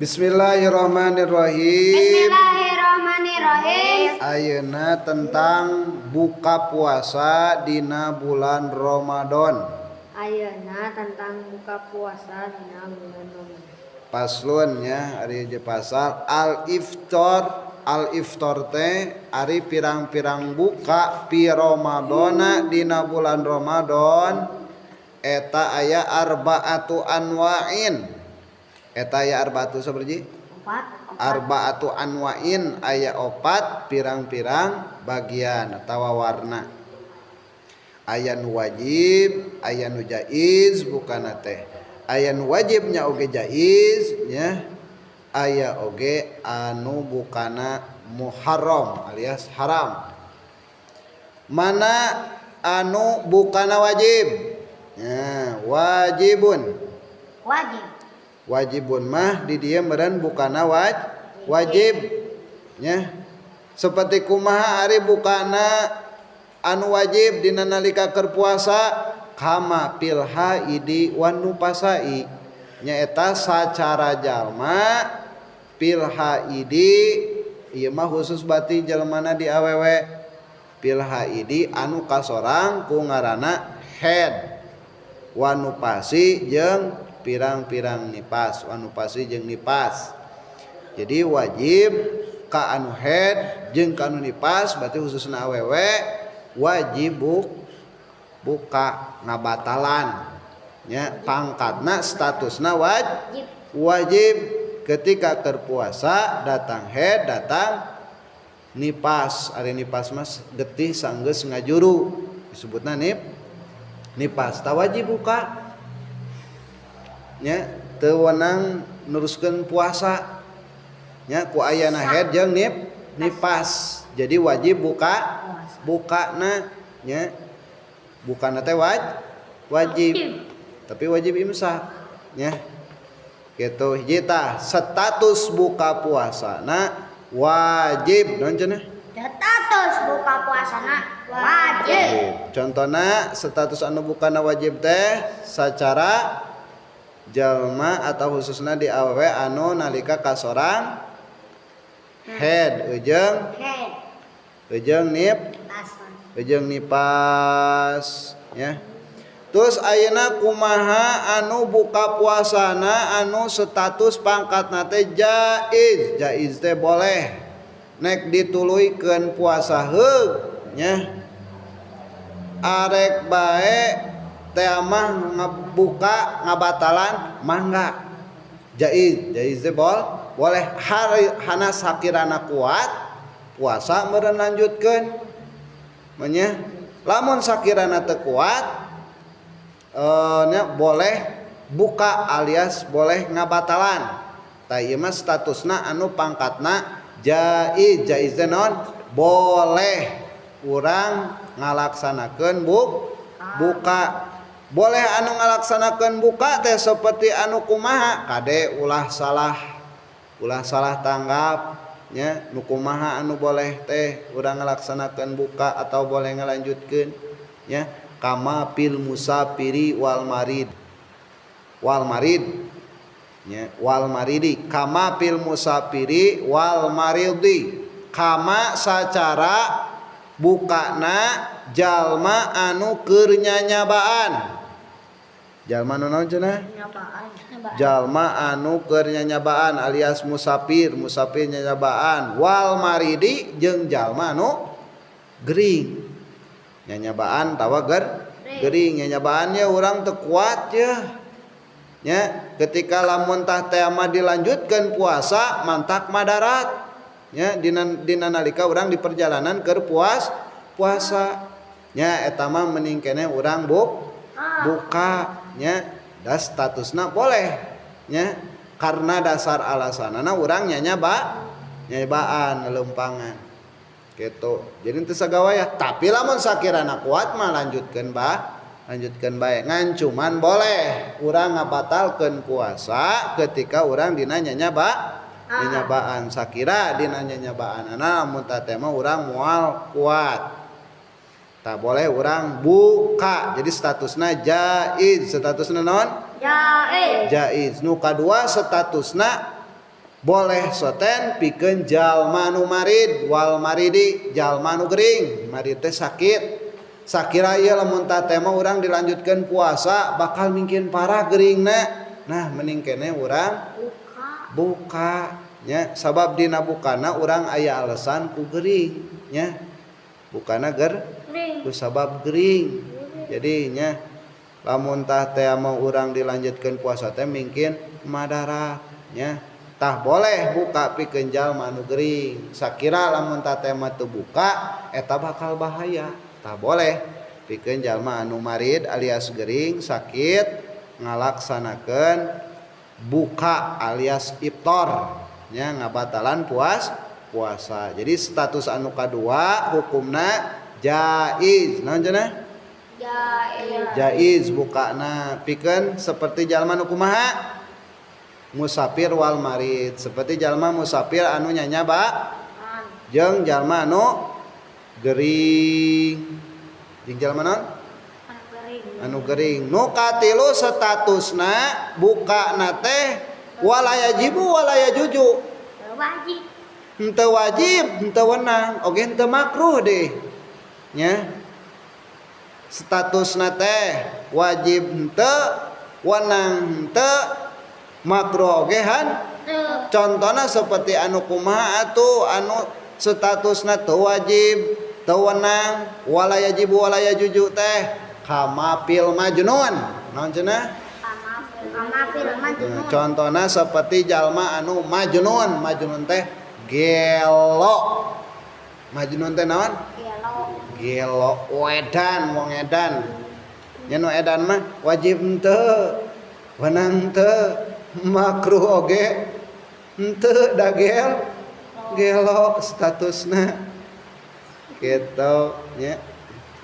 Bismillahirrahmanirrahim. Bismillahirrahmanirrahim. Ayeuna tentang buka puasa dina bulan Ramadan. Ayeuna tentang buka puasa dina bulan Ramadan. Faslun nya, ari je pasal al iftar. Al iftar teh ari pirang-pirang buka fi Ramadana dina bulan Ramadan, eta aya arbaatu anwa'in. Eta aya arbaatu sabaraha? Empat. Arbaatu anwa'in, aya opat pirang-pirang bagian atawa warna. Aya nu wajib, aya nu jaiz bukana teh. Aya nu wajibnya oge jaiz nya. Aya oge anu bukana muharram alias haram. Mana anu bukana wajib? Ya, wajibun. Wajib. Wajibun mah di dieu meureun bukana wajib nya. Seperti kumaha ari bukana anu wajib dina nalika keur puasa? Kama fil haidi wan nufasai, nyaeta sacara jalma fil haidi, ieu mah khusus bati jalmana di awewe, fil haidi anu kasorang ku ngaranna haid, wan nufasi jeung pirang-pirang nipas, wan nufasi jeung nipas. Jadi wajib ka anu haid jeung ka anu nipas, berarti khususna awewe wajib buka ngabatalan nya, pangkatna statusna Wajib. Wajib ketika keur puasa datang haid, datang nipas. Ari nipas mah getih sanggeus ngajuru disebutna nipas, tah wajib buka nya, teu wenang neruskeun puasa nya ku ayana haid jeung nipas. Jadi wajib buka, bukana nya, bukana teh wajib, tapi wajib imsak nya gitu. Hiji tah status buka puasa na wajib naon cenah? Status buka puasana wajib. Contohna status anu bukana wajib teh secara jalma atau khususna di awewe anu nalika kasorang haid ujung Haid. Ujung nip Pas. Ujung nipas ya. Terus ayeuna kumaha anu buka puasana anu status pangkatna teh jaiz? Jaiz teh boleh, nek dituluykeun puasa heug nya, arek bae teh mah ngabuka ngabatalan mangga jaiz. Jaiz teh boleh hari hana sakirana kuat puasa meureun lanjutkeun nya. Lamun sakirana teu kuat nya boleh buka alias boleh ngabatalan. Tah ieu mah statusna anu pangkatna jaiz. Jaiz teh naon? Boleh urang ngalaksanakeun buka. Boleh anu ngalaksanakeun buka teh seperti anu kumaha? Kade ulah salah, ulah salah tanggap nya. Nu kumaha anu boleh teh urang ngalaksanakeun buka atau boleh ngalanjutkeun nya? Kama fil musafiri wal marid, wal marid nya, wal maridi. Kama fil musafiri wal maridi, kama sacara bukana jalma anu keur nyanyabaan. Jalma anu naon cenah? Nyabaan. Jalma anu keur nyanyabaan alias musafir, musafir nyanyabaan, wal maridi jeung jalma anu gering. Nyanyabaan tawa gering, nyanyabaannya urang teu kuat ya nya. Ketika lamun tah teh mah dilanjutkeun puasa mantak madarat nya, dina nalika urang di perjalanan keur puasa nya, eta mah mending keneh urang buka nya, da statusna boleh nya, karena dasar alasanana urang nyanyabaan lempangan gitu. Jadi teu sagawaya, tapi lamun sakirana kuat mah lanjutkeun bah, lanjutkeun bae. Ngan cuman boleh urang ngabatalkeun puasa ketika urang dina nyanyabaan, sakira dina nyanyabaanana lamun tah teh mah urang moal kuat, tak boleh urang buka. Jadi statusna jaiz. Statusna naon? Jaiz. Jaiz. Nu kadua statusna Boleh soten pikeun jalma nu marid wal maridi jalma nu gering. Marid teh sakit. Sakira ieu lamun teh mah urang dilanjutkeun puasa bakal mungkin parah geringna. Nah, mending keneh urang buka nya, sabab dina bukana urang aya alasan ku gering nya. Bukana ger ku sabab gering. Jadi nya lamun tah teh mau urang dilanjutkeun puasa teh mungkin madarat nya. Tah boleh buka pikeun jalma anu gering. Sakira lamun tah teh mah teu buka eta bakal bahaya. Tah boleh pikeun jalma anu marid alias gering sakit ngalaksanakeun buka alias iftar nya, ngabatalan puasa. Jadi status anu kadua hukumna jaiz. Naon cenah? Jaiz. Jaiz bukana pikeun seperti jalma nu kumaha? Musafir wal marid, seperti jalma musafir anu nyanyaba jeung jalma anu gering. Jeung jalma naon? Anu gering. Anu gering. Nu katilu statusna bukana teh wala yajibu wala yajuju. Teu wajib. Henteu wajib, henteu wenang, oge henteu makruh deh. Nya. Statusna teh wajib henteu, wenang henteu, makruh oge han. Contohna seperti anu kumaha atuh anu statusna teu wajib, teu wenang, wala yajibu wala yajuju teh kama fil majnun. Naon cenah? Kama fil majnun. Contohna seperti jalma anu majnun, majnun teh gelo. Majnun teh naon? Gelo. Gelo, wedan, wong edan. Nya nu edan mah wajib henteu, wenang henteu, makruh oge henteu, da gelo statusna gitu nya.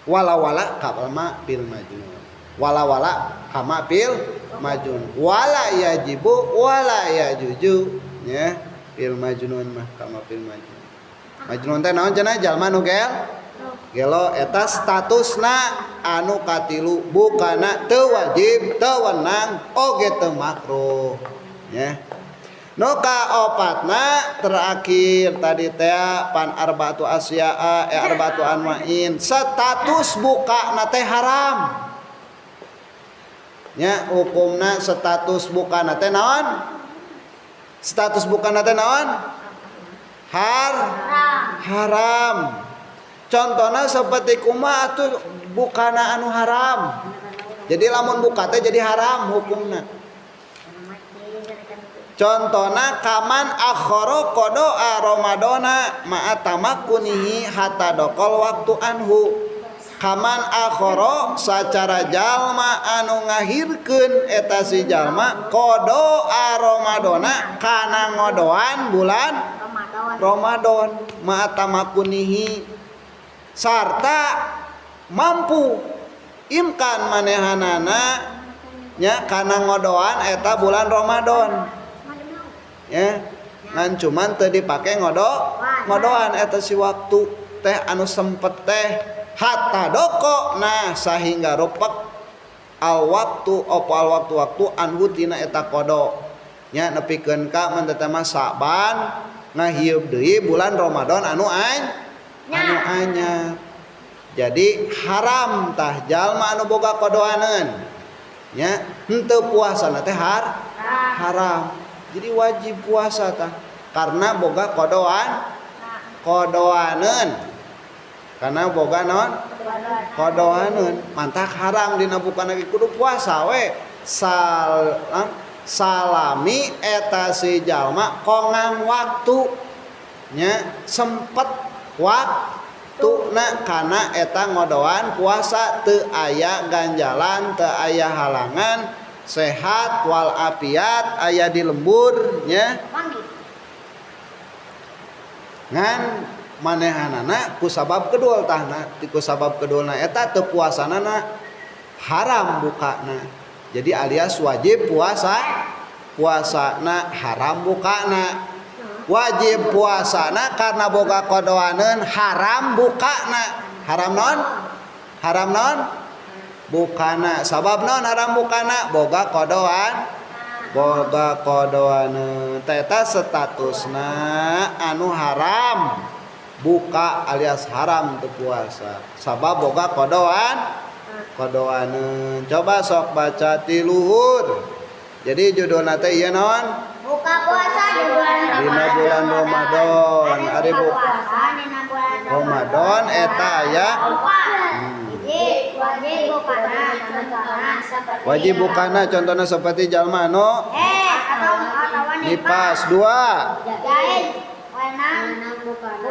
Wala-wala kama fil majnun, wala-wala kama fil majnun, wala yajibu wala yajuju nya fil majnun mah kama fil majnun. Majnun teh naon cenah? Jalma nu gelo. Eta statusna anu katilu bukana teu wajib, teu wenang, oge teu makruh nya. Nu kaopatna terakhir tadi teh pan arba'atu asya'a arba'atu anwa'in, status bukana teh haram nya. Hukumna status bukana teh naon? Status bukana teh naon? Haram. Contohna seperti kumaha atuh bukana anu haram? Jadi lamun buka teh jadi haram hukumna. Contohna kaman akhara qada'a ramadana ma'a tamakkunihi hatta daqal waktu anhu. Kaman akhara sacara jalma anu ngahirkeun eta si jalma qada'a ramadana kana ngodoan bulan Ramadan ma'a tamakkunihi sarta mampu imkan manehanana nya kana ngodoan eta bulan Ramadan ya, ngan cuman teu dipake ngodoan eta si waktu teh anu sempet teh hatta doko, nah sahingga rupek al waktu apa al waktu waktu anhu tina eta kodo nya, nepikeun ka mun teh mah Sa'ban ngahieup deui bulan Ramadan anu anu anyar. Jadi haram tah jalma anu boga kodoaneun nya, henteu puasana teh haram. Jadi wajib puasa tah karena boga kodoaneun. Karena boga naon? Kodoaneun. Mantak haram dina bukana ge kudu puasa we. Salami eta si jalma kongang waktu nya, sempet waktuna kana eta ngodoan puasa, teu aya ganjalan, teu aya halangan, sehat wal afiat, aya di lembur nya. Ngan manehanana ku sabab kedul tahna, ku sabab kedulna eta teu puasanana haram bukana. Jadi alias wajib puasa, puasana haram bukana. Wajib puasana karena boga kodoaneun haram bukana. Haram non? Haram non? Bukana. Sabab non haram bukana? Boga kodoan. Boga qodoaneun. Eta statusna anu haram buka alias haram teu puasa sabab boga qodoaneun. Coba sok baca ti luhur. Jadi judulna teh ieu naon? Buka puasa di bulan Ramadan. Dina bulan Ramadan. Ari buka puasa dina bulan Ramadan eta aya Hiji, wajib bukana, contohna seperti Wajib bukana, contohna seperti jalma anu atau atawa nipas. Dua. Jaiz, wenang.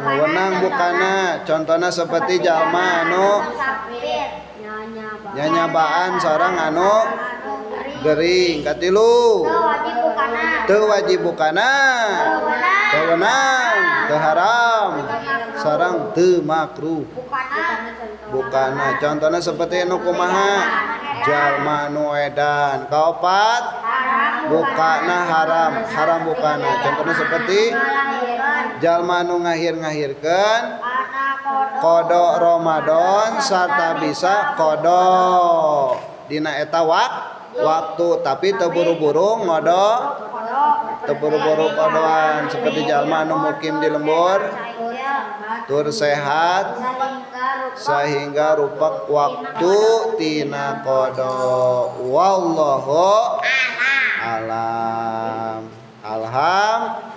Wenang bukana, contohna seperti jalma anu Musafir. nyanyabaan sareng anu gering. Katilu. Teu wajib bukana. Teu wajib bukana, teu wenang, teu haram, sareng teu makruh. Bukana. Bukana contohnya seperti anu kumaha? Jalma anu edan. Kaopat. Haram. Bukana haram, haram bukana, contohnya seperti Ngalahirkeun. Jalma anu ngahir-ngahirkeun Kana qodo. qodo Ramadan sarta bisa qodo dina eta waktu, tapi teu buru-buru ngodo, teu buru-buru qodoan, seperti jalma anu mukim di lembur tur sehat sehingga rupek waktu tina qodo. Wallahu alam. Alham.